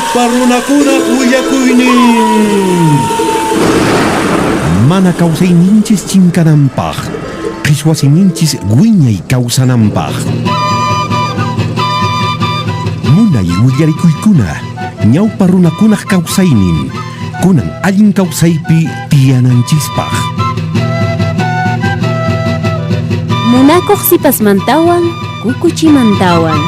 Ñawpa runakunaq willakuynin. Mana kawsayninchis chinkananpaq, qhichwa siminchis wiñay kawsananpaq. Munay willarikuykuna, ñawpa runakunaq kawsaynin, kunan allin kawsaypi tiyananchispaq. Munakuq sipasmantawan kukuchimantawan.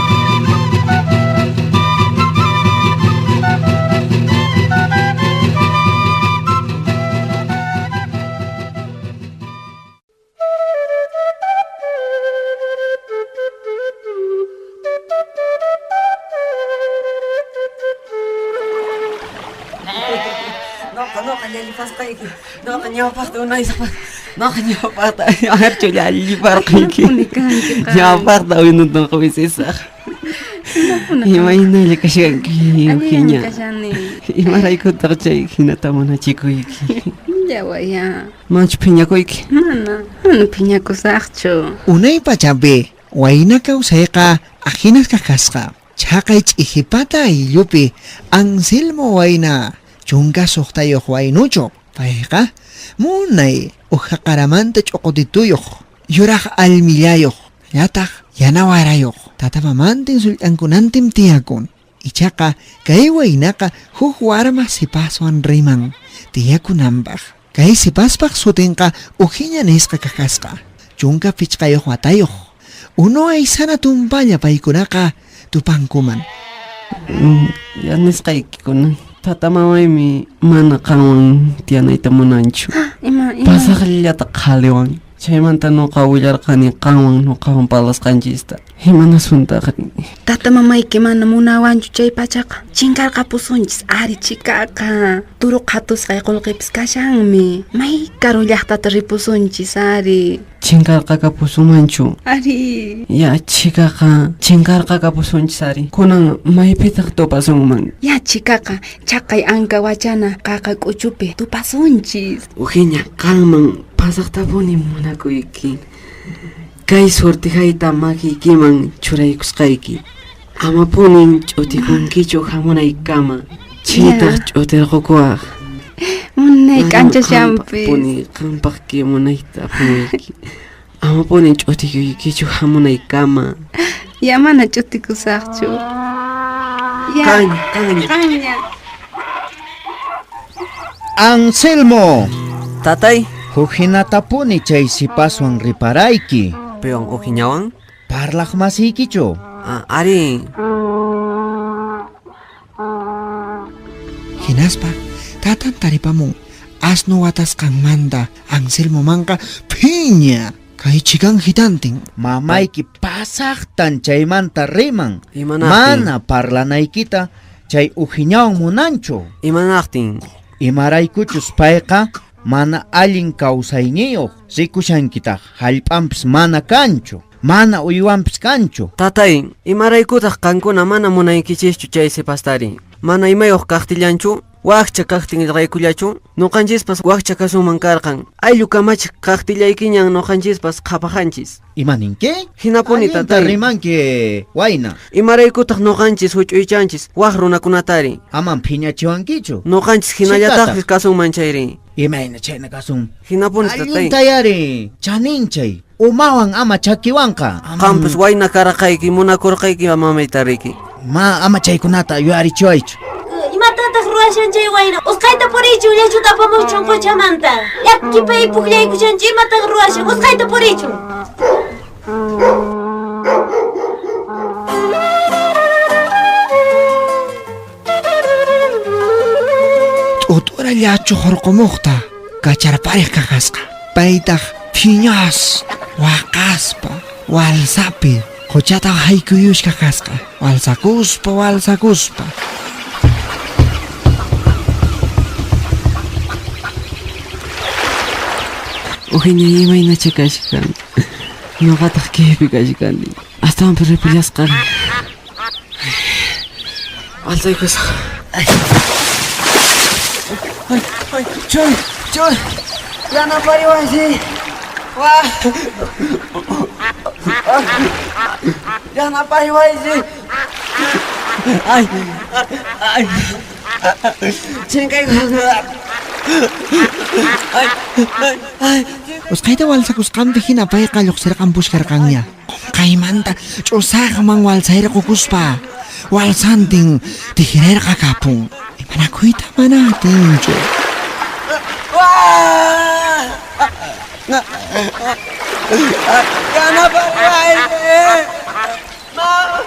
Noqa, noqa llallipasqayki. Noqa ñawpaqta unaysapa. Noqa ñawpaqta archu llalliparqayki. Ñawpaqta uynutan quwisisaq. Imaynalla kashkanki, Eugenia. Imaraykutaq chay hinata munachikuyki. Yawaya. Manachu phiñakuyki? Mana, mana phiñakusaqchu. Unay pachapi wayna kawsayqa ajinasqa kasqa. Chhaqay ch'ijipata ayllupi Anselmo wayna 16 waynuchu. Payqa munay ujaqaramanta ch'uqutituyuq, yuraq almillayuq, llataq yanawarayuq. Tata mamantin sullk'ankunantin tiyakun. Ichaqa kay waynaqa huk warma sipaswan riman tiyakunanpaq. Kay sipaspaq sutinqa Ujiña nisqa kakasqa, 15 watayuq. Unu aysana tumpalla paykunaqa tupankuman. Ya nisqayki kunan. Tata mamaymi mana qanwan tiyanayta munanchu. Ima, ima. Pasaqllata qhaliwan. Chaymanta noqa willarqani qanwan noqawan parlasqanchista. Imanasuntaq? Tata mamayki mana munawanchu chay pachaqa. Chinkarqapusunchis ari chikaqa. Turu qhatusqay qullqipis kashanmi. May karu llaqtata ripusunchis ari. Chinkarqakapusunmanchu? Ari. Ya chikaqa chinkarqakapusunchis ari. Kunan maypitaq tupasunman? Ya chikaqa chaqay anka wachana qaqa k'uchupi tupasunchis. Eugenia, qanman pasaqtapuni munakuyki. Kay surtijayta makiykiman churaykusqayki. Amapunin ch'utikunkichu hamunaykama. Chaytaq ch'utirqukuwaq. Munay k'anchashanpis. Puni qampaq munayta apamuyki. Amapuni ch'utikuykichu hamunaykama. Ya mana ch'utikusaqchu. Ya. Qaña, qaña. Qaña. Anselmo. Tatay. Huk hinatapuni chay sipaswan riparayki. Piwan ujiñawan? Parlaq masiykichu. Ari. Hinaspa tatan taripamun asnu watasqanmanta Anselmomanqa phiña kay chikan hitantin. Mamayki pasaqtan chaymanta riman. Imanaqtin? Mana parlanaykita chay ujiñawan munanchu. Imanaqtin? Imaraykuchus payqa mana allin kawsayniyuq rikushankitaq hallp'anpis mana kanchu. Mana uywanpis kanchu. Tatay, imaraykutaq qankuna mana munaykichischu chay sipastari? Mana imayuq kaqtillanchu? Wakcha kaqtin irqaykullachu? Nuqanchispas wakcha kasunman karqan. Ayllu kamachiq kaqtillaykiñan nuqanchispas qhapaqanchis. Imaninki? Hinapuni Allinta tatay. rimanki, wayna. Imaraykutaq nuqanchis huch'uychanchis wak runakunatari? Aman phiñachiwankichu. Nuqanchis hinallataqpis kasunman chayri. Imayna chayna kasun? Hinapuni tatay. Allinta yari, chaninchay. Umawan ama chakiwanqa. Qampas wayna karqayki munakurqayki mamayta riki. Ma ama chaykunata yuyarichiwaychu. Imatataq ruwashan chay wayna? Usqhayta purichun llachuta apamuchun quchamanta. Llakipay pukllaykushanchu imataq ruwashan? Usqhayta purichun. T'utura llachu hurqumuqta kacharpariq kakasqa. Paytaq phiñas waqaspa walsapi quchata haykuyushka kasqa. Walsakuspa, walsakuspa. Eugenia imaynacha kashkan. Ñuqataq kaypi kashkani. Astawanpas ripullasqani. Alzaykusaq. Ay, ay, chay, chay. Yanapariwansi. Wa. Yanapariwansi. Ay! Ay! Chinkay! Ay! Ay! Usqhayta walsakusqanpi hina payqa lluqsirqan pushkarqanña. Qunqaymanta ch'usaqman walsayrqukuspa walsantin tijirerqa kapun. Imanakuyta mana atinchu. Yanapariwaychis! Mama!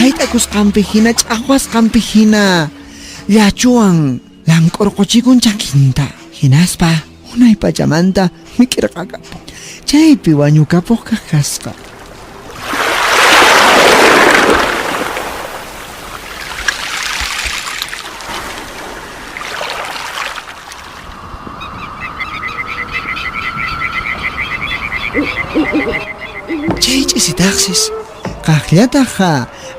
Hayt'akusqanpi hina ch'aqwasqanpi hina llachuwan lamk'urquchikun chakinta. Hinaspa unay pachamanta mik'irqakapun. Chaypi wañukapuq kaq kasqa. Chay ch'isitaqsis kaqllataq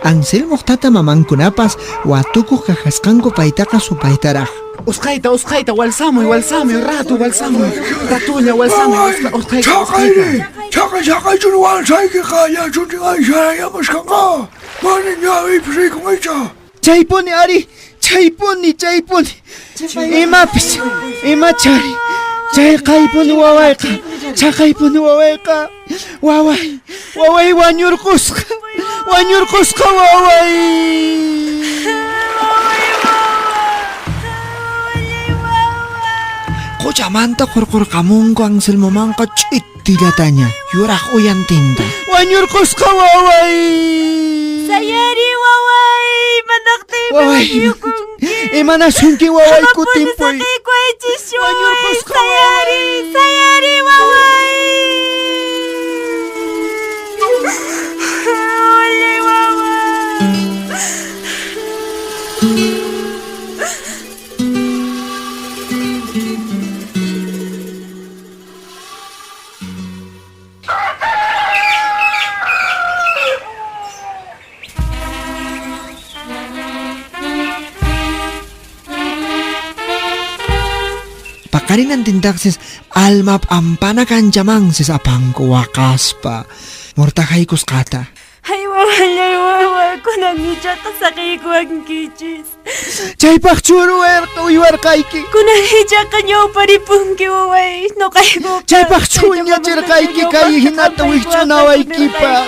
Anselmoq tata mamankunapas watukuq kaqasqanku paytaqa supaytaraq. Usqhayta, usqhayta, walsamuy, walsamuy, ratu, walsamuy, ratulla, walsamuy, usqhayta, usqhayta. Chaqay, chaqaychun walsaykiqa llachuntin aysarayamusqanqa. Mana ñawipis rikun icha. Chaypuni ari, chaypuni, chaypuni. Imapis, imachari. Chay qaypuni wawayqa, chaqaypuni wawayqa. Waway, waway wañurqusqa, wañurqusqa waway. Quchamanta qurqurqamunku Anselmomanqa ch'itillataña, yuraq uyantinta. Wañurqusqa waway. Sayari waway, manaqtiymi Waway, wañukunki. imanasunki waway kutimpuy. Saqiykuwaychis waway, Wañurqusqa sayari, sayari waway. Wallay waway. Paqarinantintaqsis alma p'ampana kanchamansis apanku waqaspa murtahaykusqata. Ay wawallay wawa, kunan ichaqa saqiykuwankichis. Chaypaq churuwarqa uywarqayki. Kunan ichaqa ñawparipunki waway, nuqaykuqa. Chaypaq chuñachirqayki kay hinata wikch'unawaykipaq.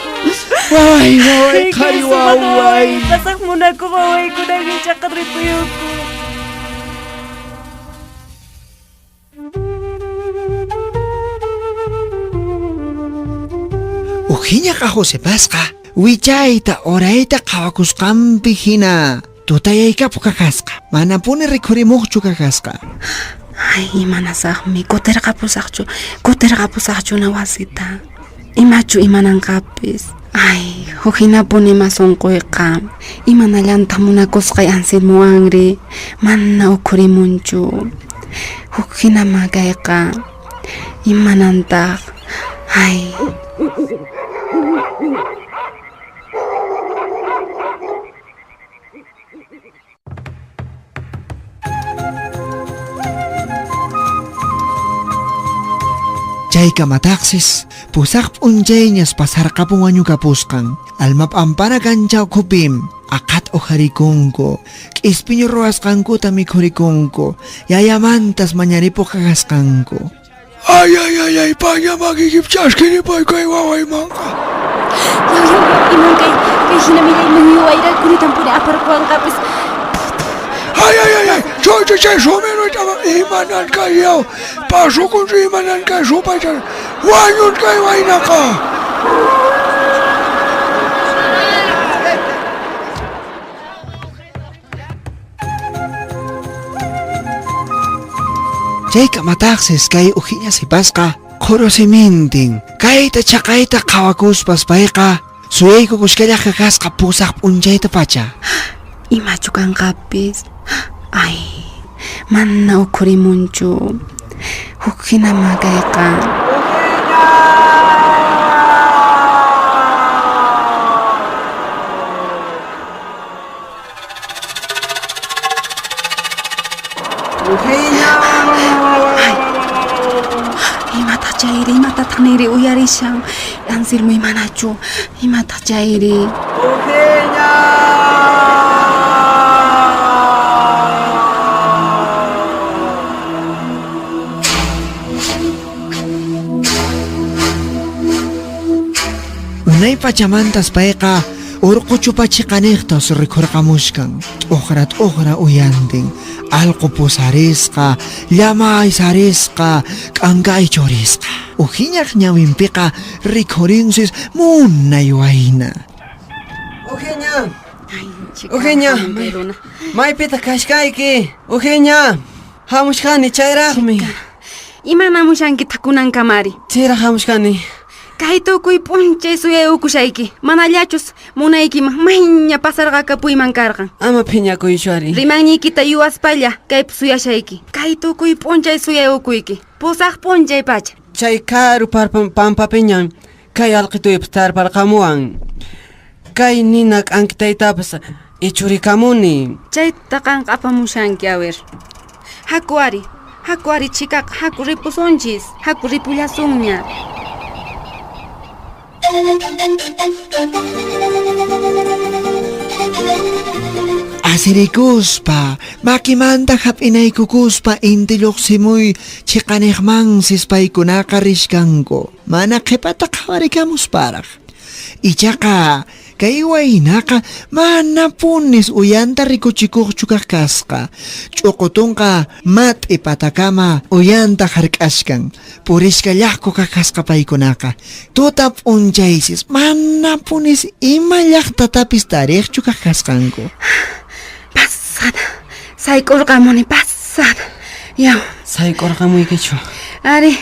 Waway, waway, qhari waway. Pasaq munakuq waway, kunan ichaqa ripuyuku. Ujiñaqa Josepasqa wichayta orayta qhawakusqanpi hina tutayaykapuq kakasqa. Manapuni rikhurimuqchu kakasqa. Ay, imanasaqmi, kutirqapusaqchu, kutirqapusaqchuna wasita. Imachu imananqapis. Ay, huk hinapuni ima sunquyqa. Imanallantaq munakusqay Anselmowanri, mana ukhurimunchu. Huk hinama kayqa. Imanantaq. Ay. Chaykamataqsis pusaq p'unchayñas pasarqapun wañukapusqan. Alma p'ampana kancha ukhupim aqhat uqharikunku, k'ispiñu ruwasqankuta mikhurikunku, yayamantas mañaripuq kakasqanku. Ay, ay, ay, ay, paña makikip chaskini paykay wawaymanqa. Iman kay kay hina millay muyu wayra kunitampuni aparquwanqapis. Ay, ay, ay, ay, chay, chay, chay, sumino tama imanan kay yaw. Pasukunchu imanan kay supaychan. Wañun kay waynaqa. Chaykamataqsis kay ujiña sipasqa qhurusimintin kayta chaqayta qhawakuspas payqa suyaykukushkallaq kakasqa pusaq p'unchayta pacha. Imachu kanqapis. Ay, mana ukhurimunchu. Huk hinamá kayqa. Imataq chayri, imatataq niri uyarishan? Anselmo imanachu? Imataq chayri? Unay pachamantas payqa urqu chupachiqaniqtas rikhurqamushkan. T'uqra t'uqra uyantin, allqu pusarisqa, llama aysarisqa, k'anka aychurisqa. Ujiñaq ñawinpiqa rikhurinsis munay wayna. Ujiña! Ujiña! Maypitaq kashkayki? Ujiña! Hamushkani chayraqmi. Imanamushankitaq kunankamari? Chayraq hamushkani. Kay tukuy p'unchay suyayukushayki. Manallachus munaykiman mayña pasarqakapuyman karqan. Ama phiñakuychu ari. Rimanñiykita yuwaspalla kaypi suyashayki. Kay tukuy p'unchay suyayukuyki. Pusaq p'unchay pacha. Chay karu pampapiñan kay alqituypas tarparqamuwan. Kay nina k'ankitaytapas ichurikamuni. Chayta qanqa apamushanki, a ver. Haku ari, haku ari chikaqa, haku ripusunchis, haku ripullasunña. Asirikuspa, makimanta hap'inaykukuspa inti lluqsimuy chiqaniqmansis paykunaqa rishkanku. Mana qhipata qhawarikamusparaq. Ichaqa kay waynaqa manapunis uyanta rikuchikuqchu kaq kasqa. Ch'uqutunqa mat'i patakama uyanta hark'ashkan. Purishkallaqku kaq kasqa paykunaqa. Tuta p'unchaysis manapunis ima llaqtatapis tariqchu kaq kasqanku. Pasada. Sayk'urqamuni, pasada. Yaw. Sayk'urqamuykichu. Ari,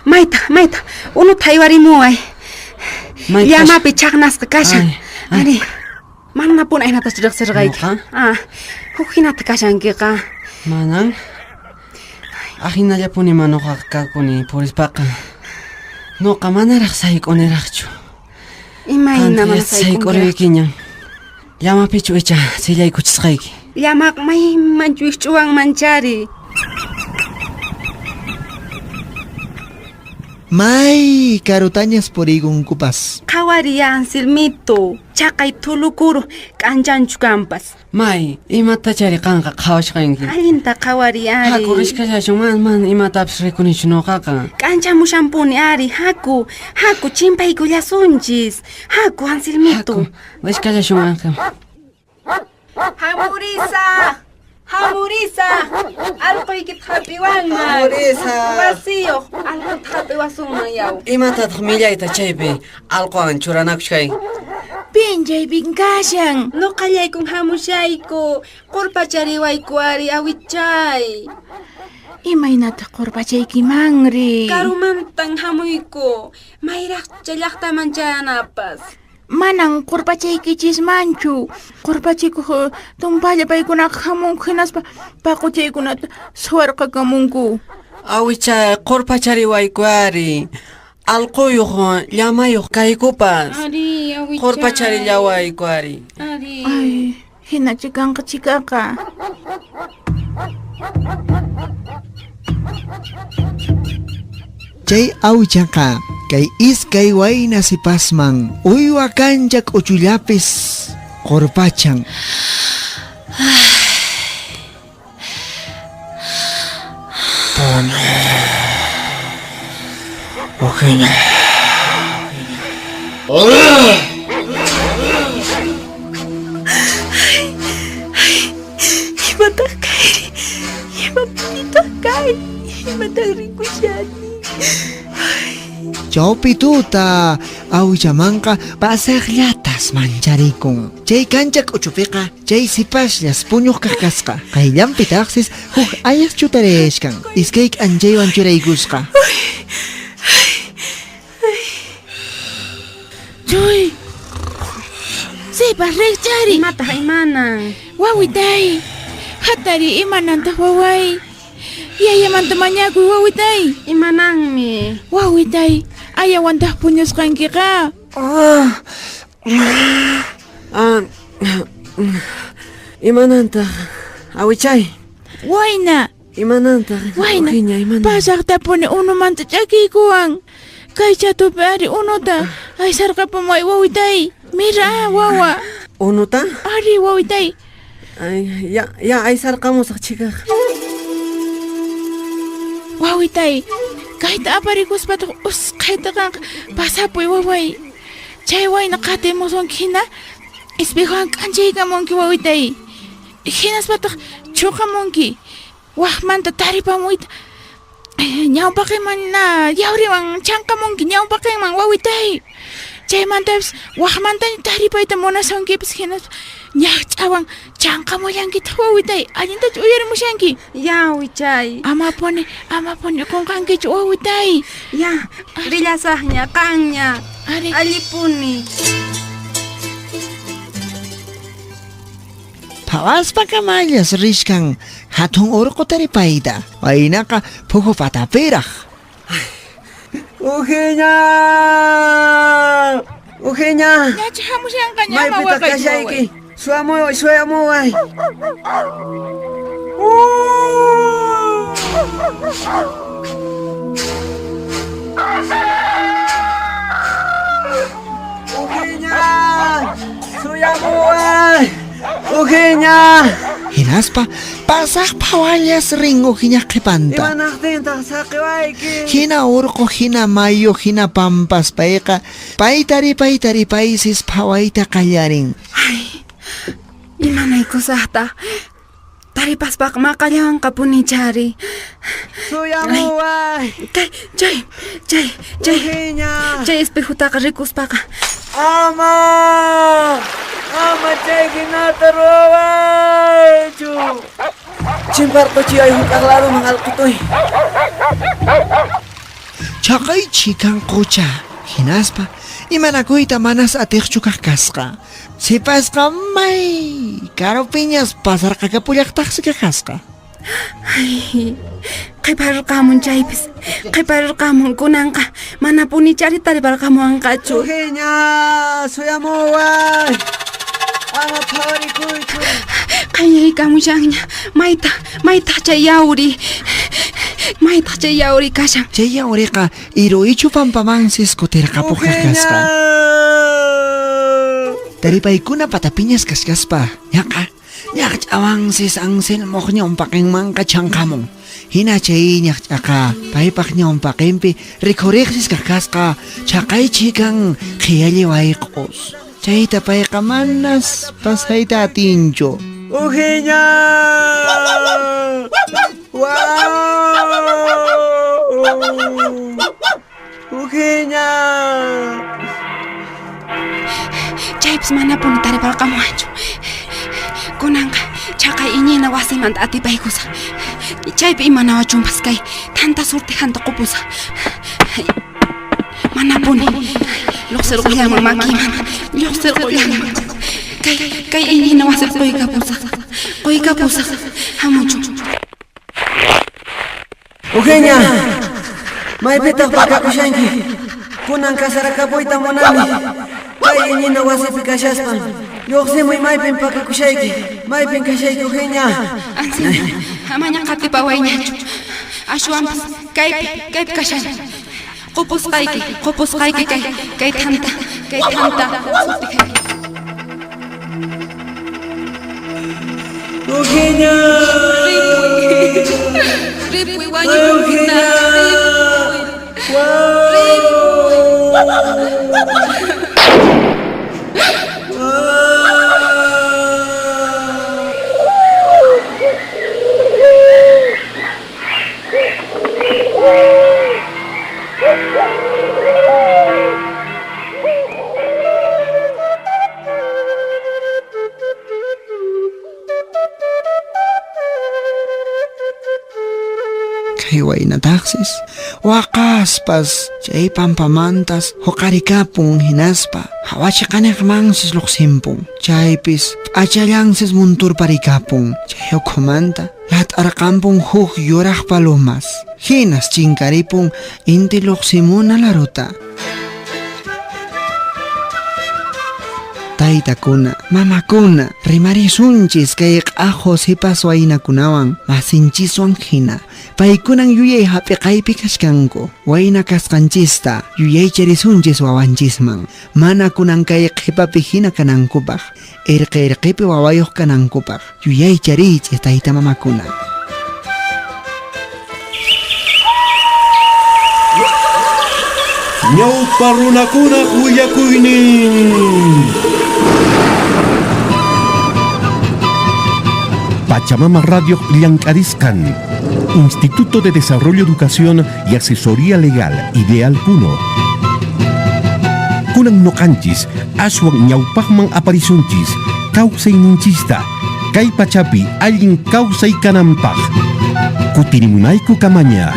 mayta, mayta, unuta haywarimuway. Llamapi chaqnasqa kashan. Ari, manapuni aynatachu riqsirqayki. Ah, huk hinata kashankiqa. Manan. Ahinallapuni manuqaqa kakuni purispaqa. Nuqa manaraq sayk'uniraqchu. Imayna mana sayk'uruykiña. Llamapichu icha sillaykuchisqayki. Llamaqa maymanchu wikch'uwanman chari. May karutañas puriykunkupas. Qhawariya Anselmito, chaqay thulukuru k'anchanchu kanpas. May, imatachari qanqa qhawashqanki. Allinta qhawari ari. Haku rishkallachun, man imatapis rikunichu nuqaqa. K'anchamushanpuni ari, haku, haku chimpaykullasunchis. Haku Anselmito. Haku, rishkallachun Ángel. Hamurisa! Hamurisa! Allquykita hap'iwanman. Hamurisa! Wasiyuq allquta hap'iwasunman yaw. Imatataq millayta chaypi allquwan churanakushkay? Pin chaypin kashan. Nuqallaykun hamushayku. Qurpachariwayku ari awichay. Imaynataq qurpachaykimanri? Karumantan hamuyku. Mayraqcha llaqtaman chayanapas. Manan qurpachaykichismanchu. Qurpachikuq tumpalla paykunaqa hamunku hinaspa paquchaykunata suwarqakamunku. Awichay, qurpachariwayku ari. Allquyuq llamayuq kaykupas. Ari, awichay. Qurpacharillawayku ari. Ari. Ay, hinachi kanqa chikaqa. Chay awichaqa kay iskay wayna sipasman uywa kancha k'uchullapis qurpachan. Ujiña. Imataq kayri? Imapitaq kay? Imataq rikushani? Chawpi tuta awichamanqa pasaqllatas mancharikun. Chay kancha k'uchupiqa chay sipasllas puñuq kaq kasqa. Qayllanpitaqsis huk ayas chutarishkan. Iskay k'anchaywan churaykusqa. Chuy! Sipas riqchari! Imataq imanan? Wawitay! Hatari imanantaq waway! Yayamanta mañakuy wawitay. Imananmi? Wawitay, ayawantaq puñusqankiqa. Imanantaq, awichay. Wayna. Imanantaq, wayna. Pasaqtapuni unumanta ch'akiykuwan. Kay chatupi ari unuta aysarqapamuway wawitay. Mira, wawa. Unuta? Ari wawitay. Ay, ya aysarqamusaq chikaq. Wawitay, kayta aparikuspataj usqhayta qanqa pasapuy waway. Chay wayna qatimusunki hina espejowan k'anchaykamunki wawitay. Hinaspataq chuqamunki. Waqmanta taripamuyta ñawpaqinman na yawriwan chanqamunki ñawpaqinman wawitay. Chaymantapis waqmantaña taripayta munasunkipis hinaspa ñaqch'awan chanqamullankitaq wawitay. Allintachu uyarimushanki? Ya wichay. Amapuni qunqankichu wawitay. Ya, rillasaqña qanña. Ari. Allipuni. Phawaspa kamallas rishkan hatun urqu taripayta. Waynaqa phuhu patapiraq. Ujiña! Ujiña! Ñacha hamushanqaña ama Maypitaq waqaychu kashayki? waway. Suyamuway, suyamuway. Ujiña! Suyamuway! Ujiña! Hinaspa pasaq phawallas rin ujiñaq qhipanta. Imanaqtintaq saqiwayki? Hina urqu, hina mayu, hina pampas payqa paytari paysis phawayta qallarin. Ay, imanaykusaqta. Taripaspaqa maqallawanqapuni chari. Suyamuway. Kay, chay, Ujiña. chay espejutaqa rikuspaqa. Ama! Ama chay hinata ruwawaychu. Chimparquchiyay hukaq laduman alqituy. Chaqay chikan qucha. Hinaspa imanakuyta manas atiqchu kaq kasqa. Sipasqa may karupiñas pasarqakapullaqtaqsi kaq kasqa. Ay, qhiparqamun chaypis. Qhiparqamun kunanqa manapuni chari tariparqamuwanqachu. Ujiña, suyamuway. Ama phawarikuychu. Qayllaykamushanña. Maytaq chay yawri. Maytaq chay yawri kashan. Chay yawriqa iruichu pampamansis kutirqapuq kaq kasqa. Taripaykuna patapiñas kashkaspa ñaqa ñaqch'awansis Anselmoq ñawpaqinmanqa chanqamun. Hina chay ñaqch'aqa paypaq ñawpaqinpi rikhuriqsis kaq kasqa chaqay chikan qhiyalli wayq'us. Chayta payqa manas pasayta atinchu. Ujiña! Ujiña! Chaypis manapuni tariparqamuwanchu. Kunanqa chaqay iñina wasimanta atipaykusaq. Chaypi imanawachunpas kay tanta surtijanta qupusaq. Manapuni lluqsirqullaman makiman, lluqsirqullaman. Kay iñina wasipi quykapusaq. Quykapusaq. Hamuchun. Ujiña! Maypitaq pakakushanki? Kunan kasarakapuyta munani. Kay iñina wasipi kashaspa. Lluqsimuy maypin pakakushayki. Maypin kashayki Ujiña. Anselmo, amaña qatipawayñachu. Ashwanpas kaypi kashani. Qupusqayki kay tanta surtijayki. Ujiña! Ripuy wañukunkita. Ripuy! Chay waynataqsis waqaspas chay pampamantas huqarikapun hinaspa hawachiqaniqmansis lluqsimpun. Chaypis p'achallansis munturparikapun. Chay ukhumanta lat'arqampun huk yuraq palomas. Hinas chinkaripun inti lluqsimuna laruta. Taytakuna, mamakuna, rimarisunchis kay q'aqu sipas waynakunawan masinchiswan hina. Paykunan yuyay hap'iqaypi kachkanku. Wayna kasqanchista yuyaycharisunchis wawanchisman. Mana kunan kay qhipapi hina kanankupaq, irqi irqipi wawayuq kanankupaq. Yuyaychariychis tayta mamakuna. Ñawpa runakunaq willakuynin. Pachamama Radio Llank'arisqan, Instituto de Desarrollo, Educación y Asesoría Legal, Ideal Puno. Kunan noqanchis, aswan ñawpaqman aparisunchis, kawsayninchista, kay pachapi allin kawsay kananpaq. Kutirimunayku kamaña.